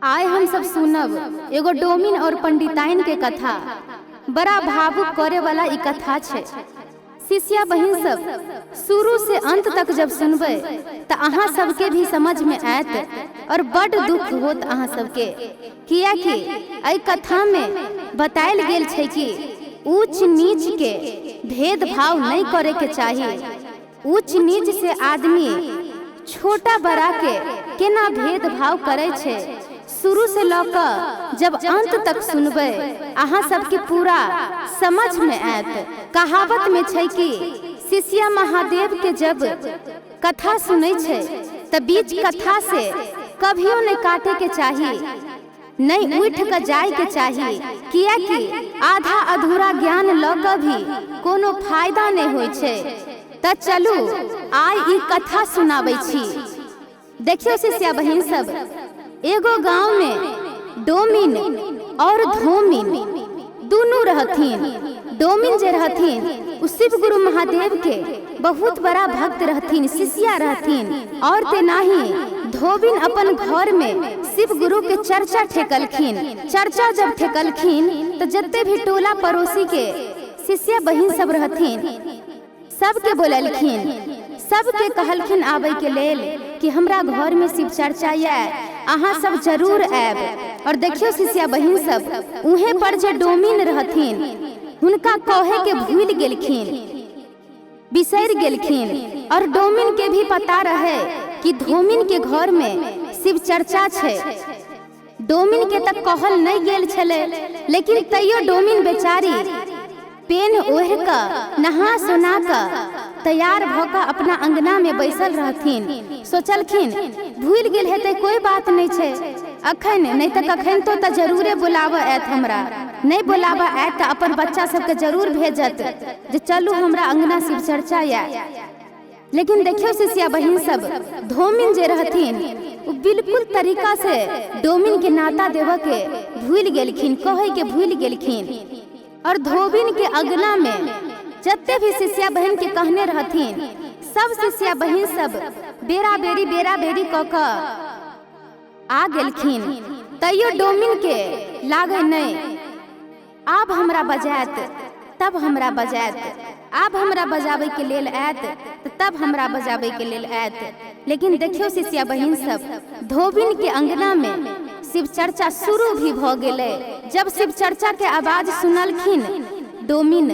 आइ हम सब सुनब एगो डोमिन और पंडिताइन के कथा। बड़ा भावुक करे वाला ई कथा छै। शिष्या बहिन सब शुरू से अंत तक जब सुनबै त अहाँ सबके भी समझ में आयत और बड दुख होत अहाँ सबके, कियाकि एहि कथा में बतायल गेल छै कि ऊंच नीच के भेदभाव नहीं करे के चाही। ऊंच नीच से आदमी छोटा बड़ा के केना भेदभाव करे छै, शुरू से लऽ कऽ जब अंत तक सुनबै अहाँ सबके पूरा समझ में आयत। कहावत में छै कि शिष्या महादेव के जब कथा सुनै छै त बीच कथा से कभियो नहीं काटे के चाही, नहीं उठ के जाय के चाही, कियाकि आधा अधूरा ज्ञान लऽ कऽ भी कोनो फायदा नहीं होइ छै। त चलू आइ ई कथा सुनाबै छी। देखियो शिष्या बहिन सब, एगो गांव में डोमिन और धोमिन दोनों रहथिन। डोमिन जे रहथिन उ शिव गुरु महादेव के बहुत बड़ा भक्त रहथिन, शिष्या रहथिन। और तेनाही धोबिन अपन घर में शिव गुरु के चर्चा ठेकलखिन। चर्चा जब ठेकलखिन तो जते भी टोला पड़ोसी के शिष्या बहिन सब रहथिन सबके बोललखिन, सबके कहलखिन आबै के लेल कि हमरा घर में शिव चर्चा ये, अहाँ सब जरूर आयब। और देखियो शिष्या बहिन सब, उहे पर जे डोमिन रहथिन हुनका कहे के भूल गेलखिन, बिसरि गेलखिन। और डोमिन के भी पता रहे कि धोमिन के घर में शिव चर्चा छै। डोमिन के तक कहल नहीं गेल छलै, लेकिन तैयो डोमिन बेचारी पेन ओढ़ कऽ नहा सोना कऽ तैयार भऽ कऽ अपना अंगना में बैसल रहथिन। सोचलखिन भूल गेल हेतै, कोई बात नहीं छै, अखन नहीं तऽ कखन तो तऽ जरूरे बुलाबऽ आयत, हमरा नहीं बुलाबऽ आयत तऽ अपन बच्चा सबके जरूर भेजत जे चलू हमरा अंगना शिव चर्चा यऽ। लेकिन देखियो शिष्या बहिन सब, धोमिन जे रहथिन उ बिल्कुल तरीका से डोमिन के नाता देबऽ के भूल गेलखिन, कहै के भूल गेलखिन। और धोबिन के अगना में जते भी शिष्या बहन के कहने रहथिन सब शिष्या बहन सब बेरा बेरी कऽ कऽ आ गेलखिन। तैयो डोमिन के लागे नहीं, आब हमरा बजायत तब हमरा बजायत, आब हमरा बजाबै के लेल आयत तब हमरा बजाबै के लेल आयत। लेकिन देखियो शिष्या बहिन सब, धोबिन के अंगना में शिव चर्चा शुरू भी भऽ गेलै। जब शिव चर्चा के आवाज सुनलखिन डोमिन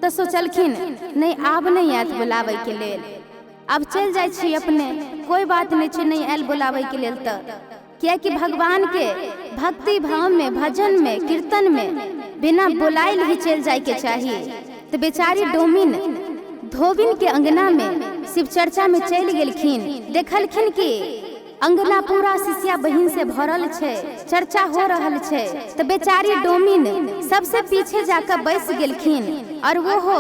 तऽ सोचलखिन नहीं आब नहीं आयत बुलाबै के लेल, आब चलि जाइ छी अपने, कोई बात नहीं छै नहीं आयल बुलाबै के लेल। तऽ कियाकि भगवान के भक्ति भाव में, भजन में, कीर्तन में बिना बुलायल ही चलि जाय के चाही। तऽ बेचारी डोमिन धोबिन के अंगना में शिव चर्चा में चलि गेलखिन। देखलखिन कि अंगना पूरा शिष्या बहिन से भरल छै, चर्चा हो रहल छै। तऽ बेचारी डोमिन सबसे पीछे जाकर बैस गेलखिन और वो हो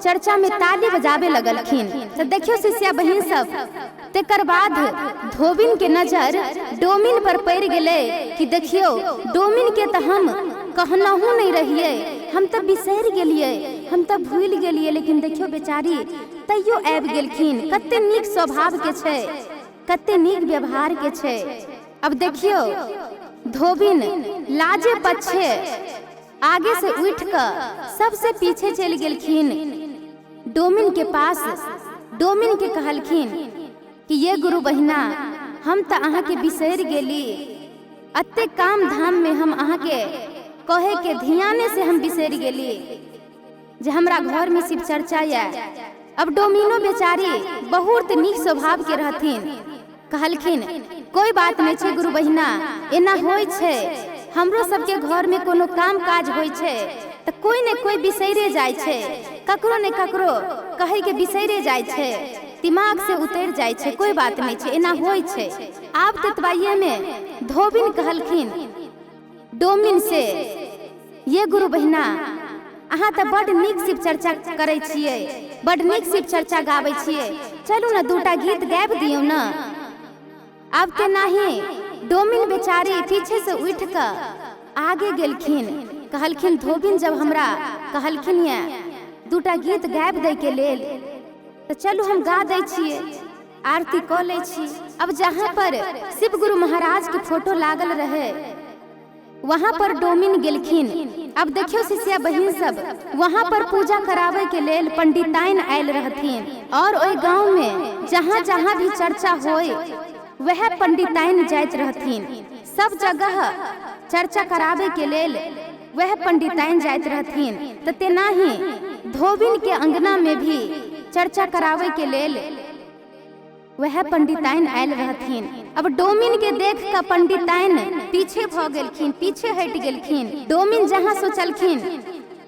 चर्चा में ताली बजाबे लगलखिन। तऽ देखियो शिष्या बहिन सब, तेकर बाद धोबिन के नजर डोमिन पर पड़ि गेलै कि देखियो डोमिन के तऽ हम कहनहु नहीं रहिए, हम तऽ बिसरि गेलियै, हम तऽ भूलि गेलियै, लेकिन देखियो बेचारी तैयो आबि गेलखिन। कते नीक स्वभाव के छै, कते नीक व्यवहार के छै। अब देखियो धोबिन लाजे पछे आगे से उठ कऽ सबसे पीछे चलि गेलखिन डोमिन के पास। डोमिन के कहलखिन कि ये गुरु बहिना, हम तऽ अहाँके बिसरि गेली, अते काम धाम में हम अहाँके कहे के ध्याने से हम बिसरि गेली जे हमरा घर में शिव चर्चा यऽ। अब डोमिनो बेचारी बहुत नीक स्वभाव के रहथिन, कहलखिन कोई बात नहीं छै गुरु बहिना, एना होइ छै, हमरो सबके घर में कोनो काम काज होइ छै तऽ कोई ने कोई बिसैरे जाइ छै, ककरो ने ककरो कहै के बिसैरे जाइ छै, दिमाग से उतरि जाइ छै, कोई बात नहीं छै, एना होइ छै। आब ततबाइये में धोबिन कहलखिन डोमिन से, ये गुरु बहिना, अहाँ तऽ बड नीक शिव चर्चा करै छियै, बड नीक शिव चर्चा गाबै छियै, चलू ने दूटा गीत गाबि दियौ ने। आब तेनाही डोमिन बेचारी पीछे से उठ कऽ आगे गेलखिन, कहलखिन धोबिन जब हमरा कहलखिन ये दूटा गीत गाबि दै के लेल तऽ चलू हम गा दै छियै। आरती कऽ लै छी। अब जहाँ पर शिव गुरु महाराज के फोटो लागल रहे वहाँ पर डोमिन गेलखिन। अब देखियो शिष्या बहिन सब, वहाँ पर पूजा करावे के लेल पंडिताइन आयल रहथिन और ओहि गांव में जहाँ जहाँ भी चर्चा होए वह पंडिताइन जाइत रहथिन। सब जगह चर्चा करावे के लेल वह पंडिताइन जाइत रहथिन। तो तेनाही धोबिन के अंगना में भी चर्चा करावे के लेल वह पंडिताइन आयल रहथिन। अब डोमिन के देख के पंडिताइन पीछे भ गेलखिन, पीछे हट गेलखिन। डोमिन जहाँ सोचलखिन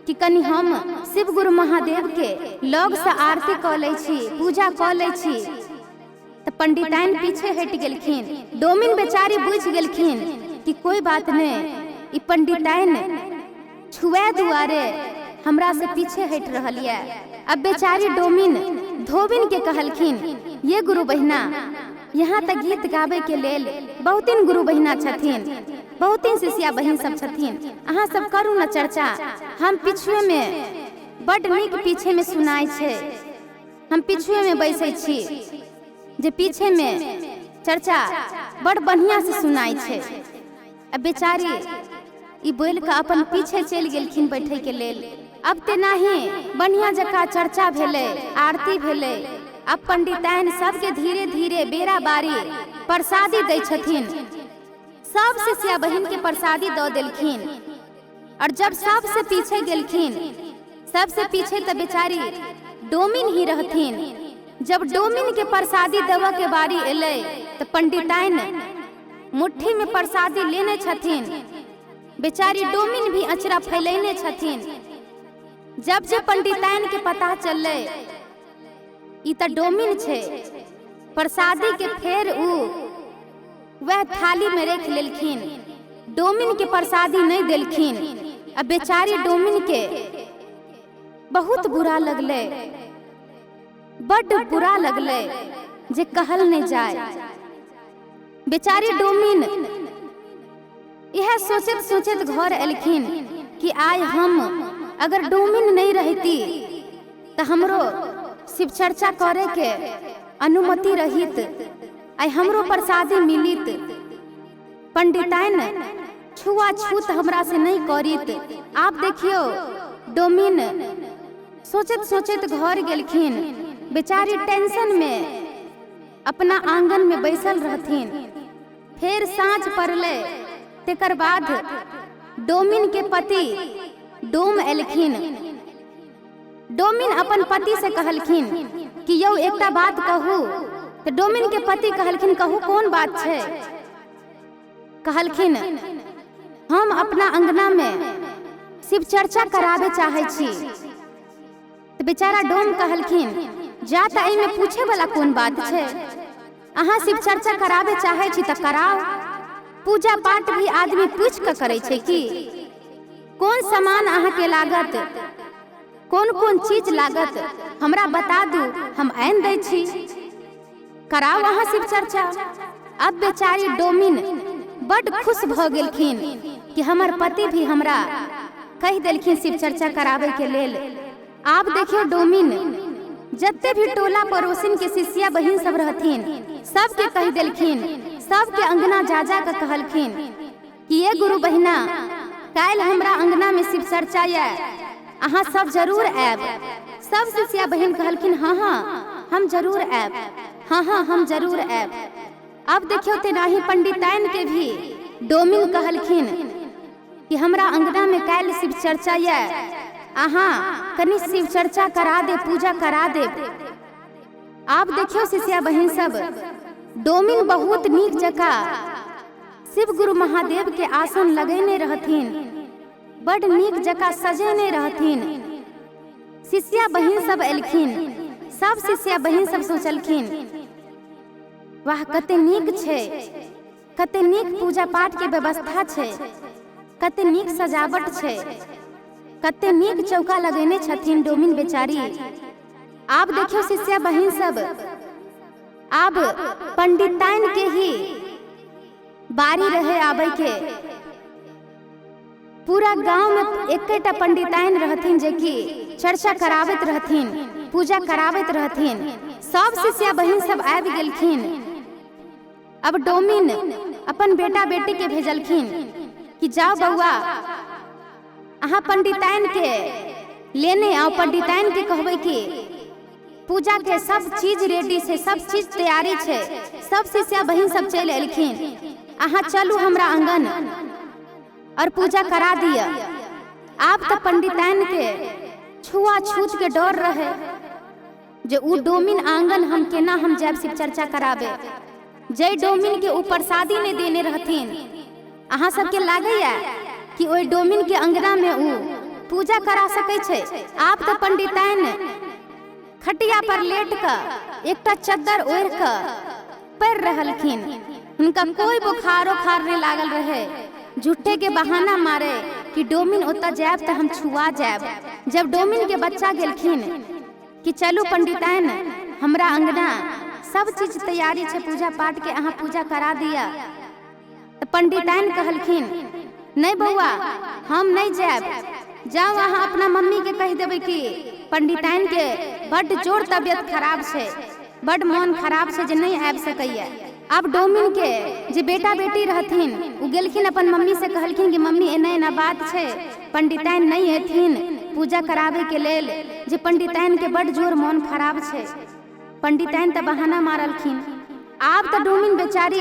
कि कनि हम शिव गुरु महादेव के लग से आरती कऽ लै छी, पूजा कऽ लै छी, तो पंडिताइन पीछे हट गेलखिन। डोमिन बेचारी बुझि गेलखिन कि कोई बात नहीं, ई पंडिताइन छुए दुआरे हमरा से पीछे हट रहल ये। अब बेचारी डोमिन धोबिन के कहलखिन, ये गुरु बहिना, यहाँ तक गीत गावे के लेल बहुतिन गुरु बहिना छथिन, बहुतिन शिष्या बहिन सब छथिन, अहाँ सब करू न चर्चा, हम पिछुए में बड नीक पीछे में सुनाइ छै, हम पिछुए में बैसै छी जे पीछे में चर्चा बड़ बढ़िया से सुनाइ छै। अब बेचारी ई बोलि कऽ अपन पीछे चलि गेलखिन बैठे के लेल। अब तेनाही बढ़िया जकाँ चर्चा भेलै, आरती भेलै। अब पंडिताइन सबके धीरे धीरे बेरा बारी प्रसादी दै छथिन, सब शिष्या बहिन के प्रसादी दऽ देलखिन। और जब सबसे पीछे गेलखिन, सबसे पीछे तऽ बेचारी डोमिन ही रहथिन। जब डोमिन के प्रसादी देबऽ के बारी एलै तऽ पंडिताइन मुट्ठी में प्रसादी लेने छथिन, बेचारी डोमिन भी अचरा फैलेने छथिन। जब जे पंडिताइन के पता चललै ई तऽ डोमिन छै, प्रसादी के फेर उ वह थाली में रख लेलखिन, डोमिन के प्रसादी नहीं देलखिन। आ बेचारी डोमिन के बहुत बुरा लगलै, बड्ड बुरा लगलै जे कहल नहीं जाए। बेचारी डोमिन यह सोचैत सोचैत घर एलखिन कि आइ हम अगर डोमिन नहीं रहती तो हमरो शिव चर्चा करे के अनुमति रहित, आइ हमरो प्रसादी मिलित, पंडिताइन छुआछूत हमरा से नहीं करित। आप देखियो डोमिन सोचैत सोचैत घर गेलखिन, बेचारी टेंशन में अपना आंगन में बैसल रहथिन। फेर साँझ पड़लै, तेकर बाद डोमिन के पति डोम एलखिन। डोमिन अपन पति से कहलखिन कि यौ एकटा बात कहू। तो डोमिन के पति कहलखिन, कहू कोन बात छै? कहलखिन, हम अपना अंगना में शिव चर्चा कराबे चाहै छी। तो बेचारा डोम कहलखिन, जा तऽ एहिमे पूछे वाला कोन बात छै, अहाँ शिव चर्चा कराबे चाहै छी तऽ कराउ, पूजा पाठ भी आदमी पूछि कऽ करै छै कि कोन सामान अहाँके लागत, कोन कोन चीज लागत, हमरा बता दू, हम आनि दै छी, कराउ अहाँ शिव चर्चा। अब बेचारी डोमिन बड खुश भऽ गेलखिन कि हमर पति भी हमरा कहि देलखिन शिव चर्चा कराबै के लेल। आब देखियौ डोमिन जते भी टोला पड़ोसिन के शिष्या बहिन सब रहथिन सबके कहि देलखिन, सबके अंगना जा जा कऽ कहलखिन कि ये गुरु बहिना, काल्हि हमरा अंगना में शिव चर्चा यऽ, अहाँ सब जरूर आयब। सब शिष्या बहिन कहलखिन, हाँ हाँ हम जरूर आयब, हाँ हाँ हम जरूर आयब। अब देखियौ तेनाही पंडिताइन के भी डोमिन कहलखिन कि हमरा अंगना में काल्हि शिव चर्चा यऽ, अहाँ कनि शिव चर्चा करा दे, पूजा करा दे। आब देखियौ शिष्या बहिन सब, डोमिन बहुत नीक जकाँ शिव गुरु महादेव के आसन लगेने रहथिन, बड नीक जकाँ सजेने रहथिन। शिष्या बहिन सब एलखिन, सब शिष्या बहिन सब सोचलखिन, वाह कते नीक छै, कते नीक पूजा पाठ के व्यवस्था छै, कते नीक सजावट छै, कते नीक चौका लगेने छथिन डोमिन बेचारी। आब देखियौ शिष्या बहिन सब, आब पंडिताइन के ही बारी रहे आबै के। पूरा गांव में एकेटा पंडिताइन रहथिन जे कि चर्चा कराबैत रहथिन, पूजा कराबैत रहथिन। सब शिष्या बहिन सब आबि गेलखिन। अब डोमिन अपन बेटा बेटी के भेजलखिन कि जाओ बउआ, अहाँ पंडिताइन के लेने आओ। पंडिताइन के कहबै कि पूजा के सब चीज रेडी छै, सब चीज तैयारी छै। सब शिष्या बहिन सब चलि एलखिन, अहाँ चलू हमरा आंगन और पूजा करा दिअ। आब तऽ पंडिताइन के छुआ छूत के डर रहे जे उ डोमिन आंगन हम केना हम जायब शिव चर्चा कराबे, जै डोमिन के उ प्रसादी नहीं देने रहथिन। अहाँ सबके लागैया कि ओहि डोमिन के अंगना में उ पूजा करा सकै छै? आब तऽ पंडिताइन खटिया पर लेट कऽ एकटा चद्दर ओढ़ि कऽ पड़ि रहलखिन। हुनका कोई बुखार उखार नहीं लागल रहे। झूठे के बहाना मारे कि डोमिन ओतऽ जायब तऽ हम छुआ जायब। जब डोमिन के बच्चा गेलखिन कि चलू पंडिताइन हमरा अंगना सब चीज तैयारी छै पूजा पाठ के, अहाँ पूजा करा दिअ। तऽ पंडिताइन कहलखिन नहीं बउआ, हम नहीं जायब, जाओ अहाँ अपना मम्मी के कहि देबै कि पंडिताइन के बड्ड जोर तबियत खराब छै, बड्ड मोन खराब छै जे नहीं आबि सकैया। आब डोमिन के जे बेटा बेटी रहथिन उ गेलखिन अपन मम्मी से कहलखिन कि मम्मी एना एना बात छै, पंडिताइन नहीं एथिन पूजा कराबे के लेल, जे पंडिताइन के बड्ड जोर मोन खराब छै। पंडिताइन तऽ बहाना मारलखिन। आब तऽ डोमिन बेचारी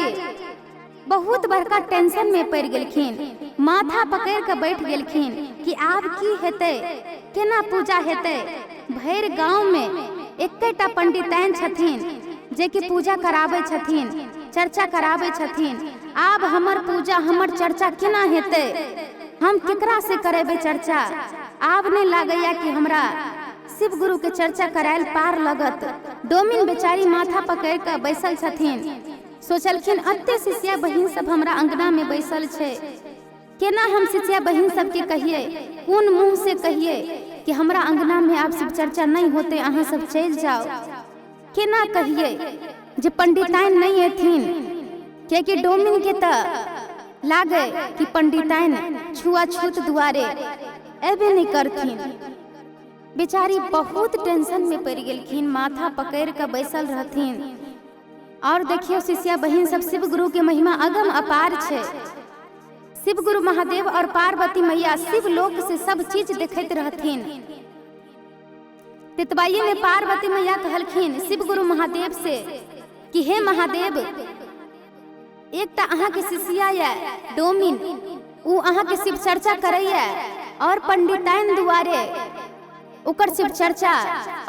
बहुत बड़का टेंशन में पड़ि गेलखिन, माथा पकड़ि कऽ बैठ गेलखिन कि आब की हेतै, केना पूजा हेतै। भरि गाँव में एकेटा पंडिताइन छथिन जे कि पूजा कराबै छथिन, चर्चा कराबै छथिन। आब हमर पूजा हमर चर्चा केना हेतै, हम केकरा से करेबै चर्चा? आब नहीं लागैया कि हमरा शिव गुरु के चर्चा करायल पार लगत। डोमिन बेचारी माथा पकड़ि कऽ बैसल छथिन। सोचलखिन अते शिष्या बहिन सब हमरा अंगना में बैसल छै, केना हम शिष्या बहिन सबके कहिए, कोन मुँह से कहिए कि हमरा अंगना में आब शिव चर्चा नहीं होते, अहाँ सब चलि जाओ। केना कहिए जे पंडिताइन नहीं एथिन, कियाकि डोमिन के तऽ लागे कि पंडिताइन छुआछूत दुआरे एबे नहीं करथिन। बेचारी बहुत टेंशन में पड़ि गेलखिन, माथा पकड़ि कऽ बैसल रहथिन। और देखियो शिष्या बहिन सब, शिव गुरु के महिमा अगम अपार छै। शिव गुरु महादेव और पार्वती मैया शिव लोक से सब चीज देखैत रहथिन। तेतबाइये में पार्वती मैया कहलखिन शिव गुरु महादेव से कि हे महादेव, एकटा अहाँ के शिष्या ये डोमिन, उ अहाँ के शिव चर्चा करैया और पंडिताइन दुआरे ओकर शिव चर्चा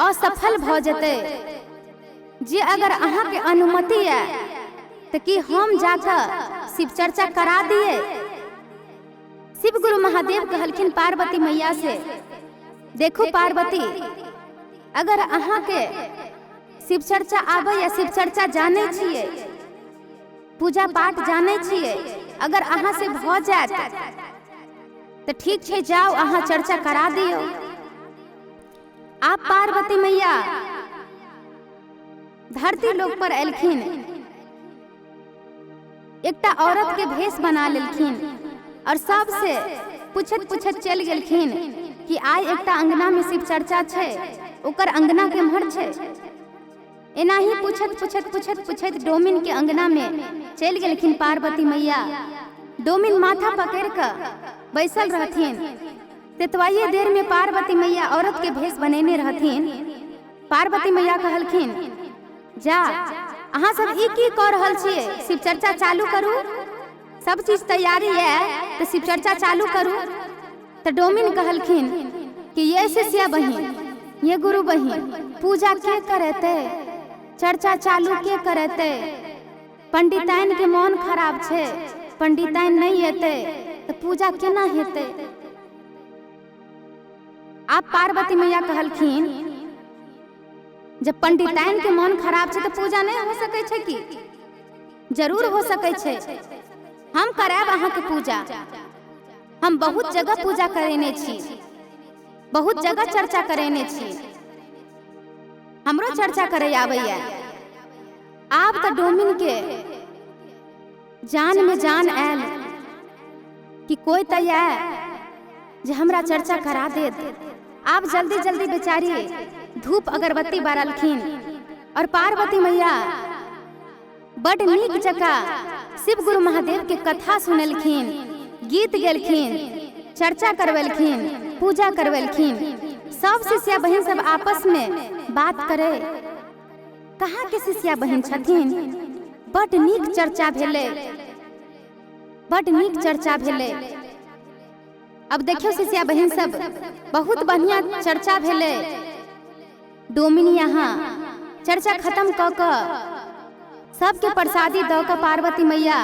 असफल भऽ जेतै। जे अगर अहाँ के अनुमति है तो कि हम जाकर शिव चर्चा करा दिए। शिव गुरु महादेव कहलखिन पार्वती मैया से, देखो पार्वती, अगर अहाँ के शिव चर्चा आबै या शिव चर्चा जानै छियै, पूजा पाठ जानै छियै, अगर अहाँ से भऽ जायत तऽ ठीक छै, जाओ अहाँ चर्चा करा दियौ। आप पार्वती मैया धरती लोक पर एलखिन, एकटा औरत के भेष बना लेलखिन और सबसे पूछत पूछत चलि गेलखिन कि आइ एकटा अंगना में शिव चर्चा छै, ओकर अंगना केम्हर छै। एनाही पूछत पूछत पूछत पूछत डोमिन के अंगना में चलि गेलखिन पार्वती मैया। डोमिन माथा पकड़ि कऽ बैसल रहथिन। तेतवाइये देर में पार्वती मैया औरत के भेष बनेने रहथिन। पार्वती मैया कहलखिन, जा अहाँ सब ई की कऽ रहल छियै, शिव चर्चा चालू करू, सब चीज तैयारी है तऽ शिव चर्चा चालू करू। तऽ डोमिन कहलखिन कि ये शिष्या बहिन, ये गुरु बहिन, पूजा के करेतै, चर्चा चालू के करेतै? पंडिताइन के मोन खराब छै, पंडिताइन नहीं एतै तऽ पूजा केना हेतै? आब पार्वती मैया कहलखिन, जब पंडिताइन के मन खराब छै तऽ पूजा नहीं हो सकै छै की? जरूर हो सकै छै, हम करायब अहाँ के पूजा। हम बहुत जगह पूजा करेने छी, बहुत जगह चर्चा करेने छी, हमरो चर्चा करे आबैया। आब तऽ डोमिन के जान में जान आयल कि कोई तऽ आय जे हमरा चर्चा करा देत। आब जल्दी जल्दी बेचारी धूप अगरबत्ती बारलखिन और पार्वती मैया बड नीक जकाँ शिव गुरु महादेव के कथा सुनलखिन, गीत गेलखिन, चर्चा करवेलखिन, पूजा करवेलखिन। सब शिष्या बहिन सब आपस में बात करे, कहाँ के शिष्या बहिन छथिन। बड नीक चर्चा भेलै, बड नीक चर्चा भेलै। अब देखियो शिष्या बहिन सब, बहुत बढ़िया चर्चा भेलै। डोमिन यहाँ चर्चा खत्म कऽ कऽ सबके प्रसादी दऽ कऽ पार्वती मैया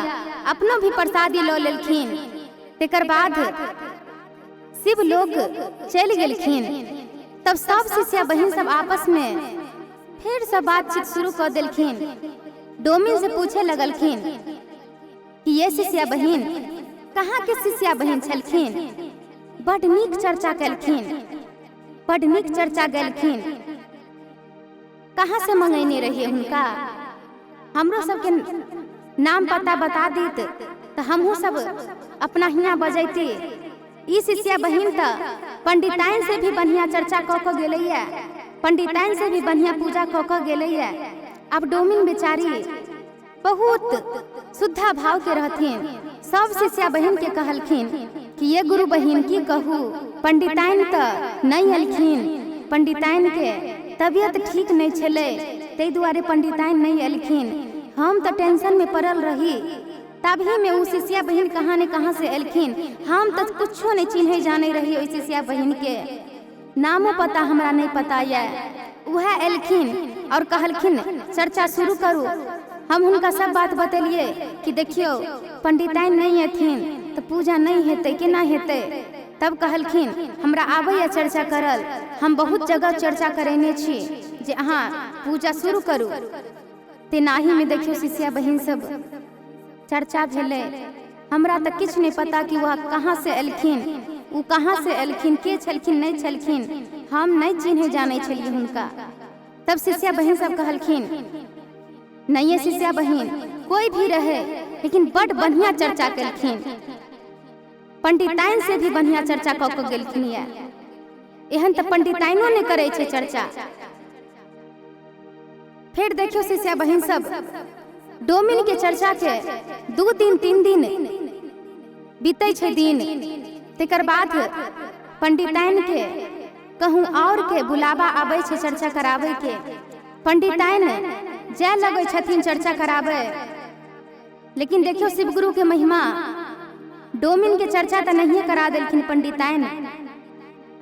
अपनो भी प्रसादी लऽ लेलखिन। तेकर बाद शिव लोग चलि गेलखिन। तब सब शिष्या बहिन सब आपस में फिर सब बातचीत शुरू कऽ देलखिन। डोमिन से पूछे लगलखिन कि ये शिष्या बहिन कहाँ के शिष्या बहिन छलखिन, बड नीक चर्चा केलखिन, बड नीक चर्चा गेलखिन, कहाँ से मंगैने रहिए हुनका, हमरो सबके नाम पता बता देत तऽ हमहूँ सब अपना हियाँ बजैती। ई शिष्या बहिन तऽ पंडिताइन से भी बढ़िया चर्चा कऽ कऽ गेलैया, पंडिताइन से भी बढ़िया पूजा कऽ कऽ गेलैया। अब डोमिन बेचारी बहुत शुद्धा भाव के रहथिन। सब शिष्या बहिन के कहलखिन कि ये गुरु बहिन की कहू, पंडिताइन तऽ नहीं एलखिन, पंडिताइन के तबियत ठीक नहीं छलै, ताहि दुआरे पंडिताइन नहीं एलखिन। हम तऽ टेंशन में पड़ल रही, तभी में उ शिष्या बहिन कहाँ ने कहाँ से एलखिन। हम तऽ कुछो नहीं चिन्है जानै रही ओहि शिष्या बहिन के, नामो पता हमरा नहीं पता यऽ। वएह एलखिन और कहलखिन चर्चा शुरू करू। हम हुनका सब बात बतेलिए कि देखियौ पंडिताइन नहीं एथिन तऽ पूजा नहीं हेतै, केना हेतै। तब कहलखिन हमरा आबैया चर्चा करल, हम बहुत जगह चर्चा करेने छी जे अहाँ पूजा शुरू करू। तेनाही में देखियौ शिष्या बहिन सब चर्चा भेलै। हमरा तऽ किछु नहीं पता कि वह कहाँ से एलखिन, ओ कहाँ से एलखिन, के छलखिन नहीं छलखिन, हम नहीं चिन्है जानै छलियै हुनका। तब शिष्या बहिन सब कहलखिन नहीं शिष्या बहिन कोई भी रहे, लेकिन बड बढ़िया चर्चा केलखिन, पंडिताइन से भी बढ़िया चर्चा कऽ कऽ गेलखिन। ये एहन तऽ पंडिताइनो नहि करै छै चर्चा। फिर देखियौ शिष्या बहिन सब डोमिन के चर्चा के 2 दिन 3 दिन बीतै छै दिन। तेकर बाद पंडिताइन के कहूँ और के बुलावा आबै छै चर्चा कराबै के। पंडिताइन जाय लगै छथिन चर्चा कराबै, लेकिन देखियौ शिवगुरु के महिमा, डोमिन के चर्चा तऽ नहिए करा देलखिन पंडिताइन।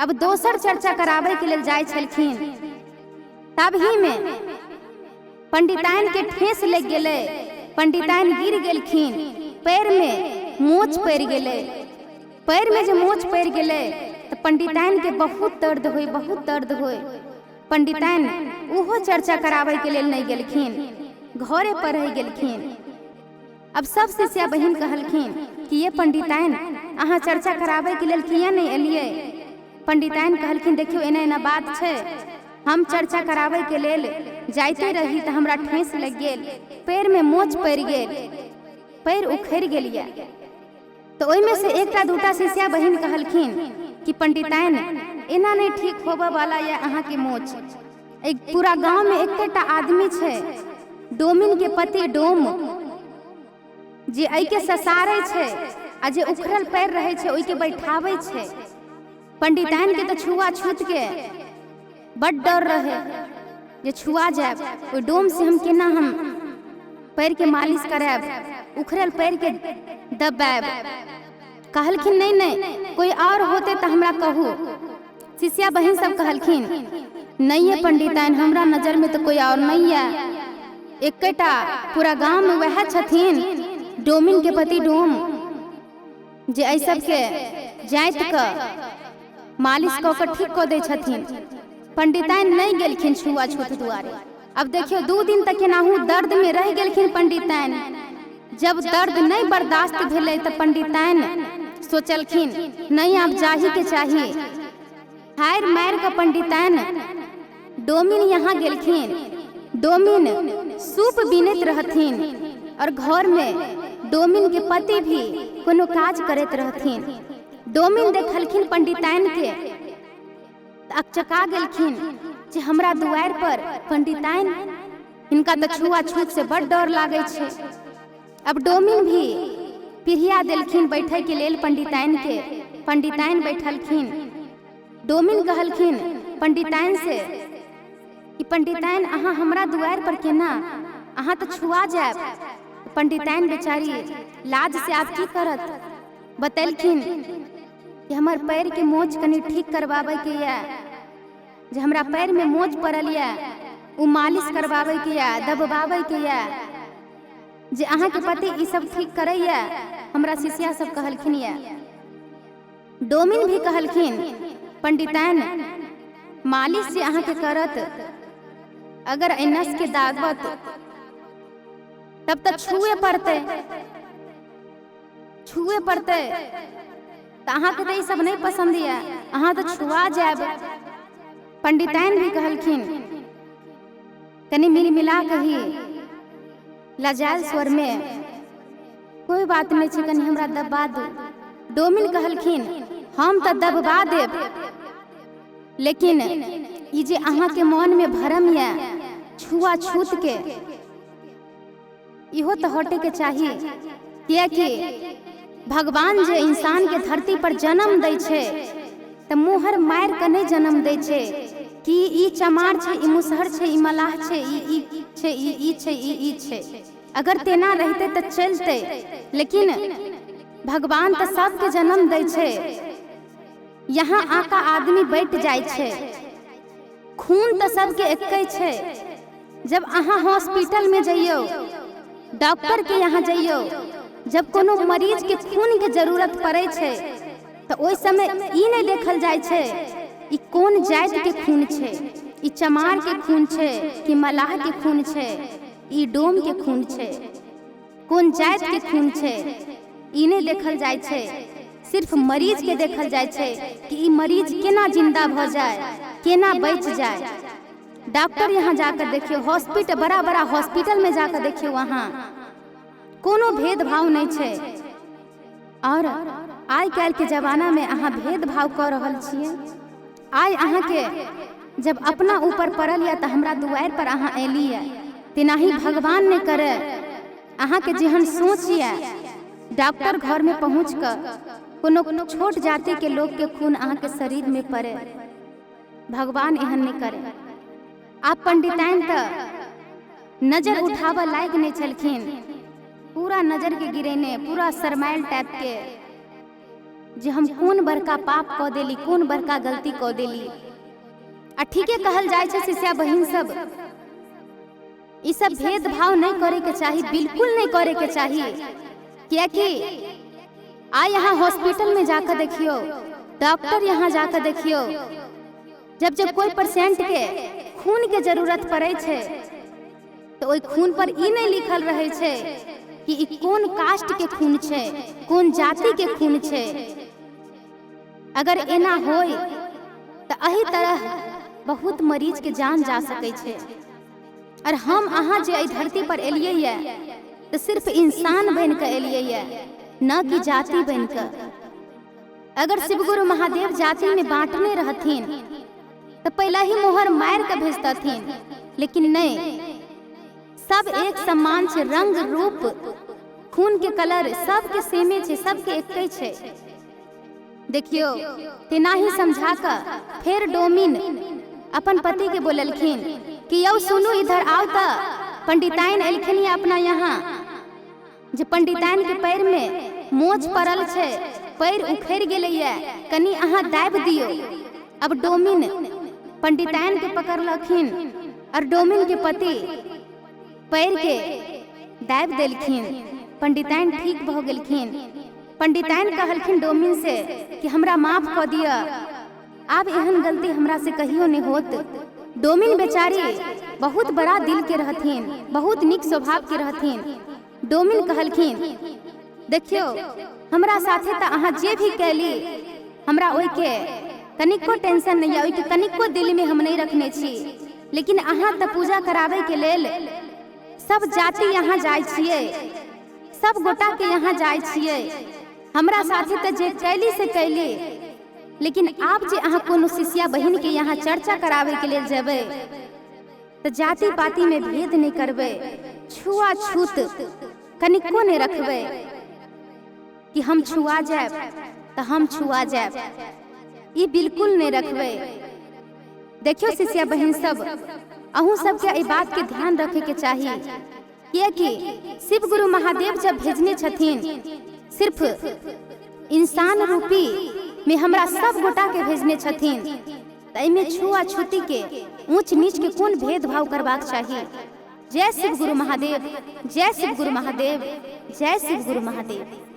अब दोसर चर्चा कराबै के लेल जाइ छलखिन, तभी में पंडिताइन के ठेस लग गेलै, पंडिताइन गिर गेलखिन, पैर में मोच पड़ि गेलै। पैर में जे मोच पड़ि गेलै तऽ पंडिताइन के बहुत दर्द होय, बहुत दर्द होय। पंडिताइन ओहो चर्चा कराबै के लेल नहीं गेलखिन, घरे पर रहि गेलखिन। अब सब शिष्या बहिन कहलखिन कि ये पंडिताइन अहाँ चर्चा कराबै के लेल किया नहीं एलियै। पंडिताइन कहलखिन देखियौ एना एना बात छै, हम चर्चा कराबै के लेल जाइते रही तऽ हमरा ठेस लागि गेल, पैर में मोच पड़ि गेल, पैर उखड़ि गेल यऽ। तऽ ओहिमे से एकटा दूटा शिष्या बहिन कहलखिन कि पंडिताइन एना नहीं ठीक होबऽ वाला यऽ अहाँके मोच, एक पूरा गाँव में एकेटा आदमी छै डोमिन के पति डोम, जे एहिके ससारै छै आ जे उखड़ल पैर रहै छै ओहिके बैठाबै छै। पंडिताइन के तऽ छुआ छूत के बड डर रहे जे छुआ जायब, ओहि डोम से हम केना हम पैर के मालिश करायब, उखड़ल पैर के दबायब। कहलखिन नहीं नहीं कोई और होते तऽ हमरा कहू। शिष्या बहिन सब कहलखिन नहीं है पंडिताइन, हमरा नजर में तो कोई और नहीं है, एकेटा पूरा गाँव में वएह छथिन डोमिन के पति डोम, जे एहि सबके जाति के मालिश कऽ कऽ ठीक कऽ दै छथिन। पंडिताइन नहीं गेलखिन छुआ छूत दुआरे। अब देखियौ 2 दिन तक केनाहू दर्द में रहि गेलखिन पंडिताइन। जब दर्द नहीं बर्दाश्त भेलै तऽ पंडिताइन सोचलखिन नहीं आब जाही के चाही। हारि मारि कऽ पंडिताइन डोमिन यहाँ गेलखिन। डोमिन सूप बीनैत रहथिन और घर में डोमिन के पति भी कोनो काज करैत रहथिन। डोमिन देखलखिन पंडिताइन के अकचका गेलखिन जे हमरा दुआरि पर पंडिताइन। हिनका तऽ छुआछूत से बड डर लागै छै। अब डोमिन भी पिढ़िया देलखिन बैठे के लेल पंडिताइन के। पंडिताइन बैठलखिन। डोमिन कहलखिन पंडिताइन से कि पंडिताइन अहाँ हमरा दुआरि पर केना, अहाँ तऽ छुआ जायब। पंडिताइन बेचारी लाज से आब की करत, बतेलखिन कि हमर पैर के मोच कनि ठीक करवावे के यऽ, जे हमरा पैर में मोच पड़ल यऽ ओ मालिश करवावे के यऽ, दबवावे के यऽ, जे अहाँके पति ई सब ठीक करैया, हमरा शिष्या सब कहलखिन यऽ। डोमिन भी कहलखिन पंडिताइन मालिश जे अहाँके करत, अगर एहि नस के दागत तब तऽ छुए पड़तै, छुए पड़तै, तऽ अहाँके तऽ ई सब नहि पसन्द यऽ, अहाँ तऽ छुआ जायब। पंडिताइन भी कहलखिन कनि मिल मिला कही लजायल स्वर में, कोई बात नहीं छै, कनि हमरा दबा दू। डोमिन कहलखिन हम तऽ दबवा देब, लेकिन ई जे अहाँके मन में भरम यऽ छुआछूत के, इहो तऽ हटे के चाही। कियाकि भगवान जे इंसान के धरती पर जन्म दै छै तऽ मोहर मारि कऽ नहि जन्म दै छै कि ई चमार छै, ई मुसहर छै, ई मलाह छै, ई ई छै, ई ई छै, ई ई छै। अगर तेना रहितै तऽ चलतै, लेकिन भगवान तऽ सबके जन्म दै छै। यहाँ आका आदमी बैठ जाइ छै, खून तऽ सबके एकै छै। जब अहाँ हॉस्पिटल में जइयौ, डॉक्टर के यहाँ जइयौ, जब कोनो मरीज के खून के जरूरत पड़ै छै तऽ ओहि समय ई नहि देखल जाइ छै ई कोन जाति के खून छै, ई चमार के खून छै कि मलाह के खून छै, ई डोम के खून छै, कोन जाति के खून छै, ई नहि देखल जाइ छै। सिर्फ मरीज के देखल जाइ छै कि ई मरीज केना जिंदा भऽ जाए, केना बचि जाए। डॉक्टर यहाँ जाकर देखियौ, हॉस्पिटल, बड़ा बड़ा हॉस्पिटल में जाकर देखियौ, वहाँ कोनो भेदभाव नहि छै। और आइ काल्हिके जमानामे अहाँ भेदभाव कऽ रहल छियै। आइ अहाँके जब अपना ऊपर पड़ल यऽ तऽ हमरा दुआरि पर अहाँ एली यऽ, तेनाही भगवान नहि करे अहाँके जेहन सोच यऽ, डॉक्टर घरमे पहुँच कऽ कोनो छोट जातिके लोकके खून अहाँके शरीरमे पड़े, भगवान एहन नहि करे। आब पंडिताइन तऽ नजर उठाबऽ लायक नहि छलखिन, पूरा नजर के गिरेने, पूरा शरमायल टाइप के, जे हम कोन बड़का पाप कऽ देली, कोन बड़का गलती कऽ देली। आ ठीके कहल जाइ छै शिष्या बहिन सब, ई सब भेदभाव नहि करे के चाही, बिल्कुल नहि करे के चाही। कियाकि आइ यहाँ हॉस्पिटल में जाकर देखियौ, डॉक्टर यहाँ जाकर देखियौ, जब जब कोई पेशेंट के खून के जरूरत पड़ै छै तऽ ओहि खून पर ई नहि लिखल रहै छै कि ई कोन कास्ट के खून छै, कोन जाति के खून छै। अगर एना होय तऽ एहि तरह बहुत मरीज के जान जा सकै छै। और हम अहाँ जे एहि धरती पर एलियै ये तऽ सिर्फ इंसान बनि कऽ एलियै ये, न कि जाति बनि कऽ। अगर शिवगुरु महादेव जाति में बांटने रहथिन तऽ पहले ही मोहर मारि कऽ भेजतथिन, लेकिन नहि, सब एक समान छै, रंग रूप खून के कलर सबके सेमे छै, सबके एके छै। देखियो तेनाही समझा कऽ फेर डोमिन अपन पति के बोललखिन कि यौ सुनू, इधर आओ। तऽ पंडिताइन एलखिन ये अपना यहाँ, जे पंडिताइन के पैर में मोच पड़ल छै, पैर उखड़ि गेलैया, कनि अहाँ दाबि दियौ। अब डोमिन पंडिताइन के पकड़लखिन और डोमिन के पति पैर के दाबि देलखिन। पंडिताइन ठीक भऽ गेलखिन। पंडिताइन कहलखिन डोमिन से कि हमरा माफ कऽ दिअ, आब एहन गलती हमरा से कहियो नहीं होत। डोमिन बेचारी बहुत बड़ा दिल के रहथिन, बहुत नीक स्वभाव के रहथिन। डोमिन कहलखिन देखियो हमरा साथे तऽ अहाँ जे भी कैली, हमरा ओहिके कनिको टेंशन नहीं है, ओहिके कनिको दिल में हम नहीं रखने छी, लेकिन अहाँ तऽ पूजा कराबै के लेल सब जाति यहाँ जाइ छियै, सब गोटा के यहाँ जाइ छियै, हमरा साथे तऽ जे कैली से कैली, लेकिन आब जे अहाँ कोनो शिष्या बहिन के यहाँ चर्चा कराबै के लेल जेबै तऽ जाति पातिमे भेद नहि करबै, छुआछूत कनिको नहि रखबै कि हम छुआ जायब तऽ हम छुआ जायब, ई बिल्कुल नहि रखबै। देखियौ शिष्या बहिन सब, अहूँ सबके एहि बात के ध्यान रखे के चाही, कियाकि शिव गुरु महादेव जब भेजने छथिन सिर्फ इंसान रूपी में हमरा सब गोटा के भेजने छथिन, तऽ एहिमे छुआछूती के ऊंच नीच के कोन भेदभाव करबाक चाही। जय शिव गुरु महादेव, जय शिव गुरु महादेव, जय शिव गुरु महादेव।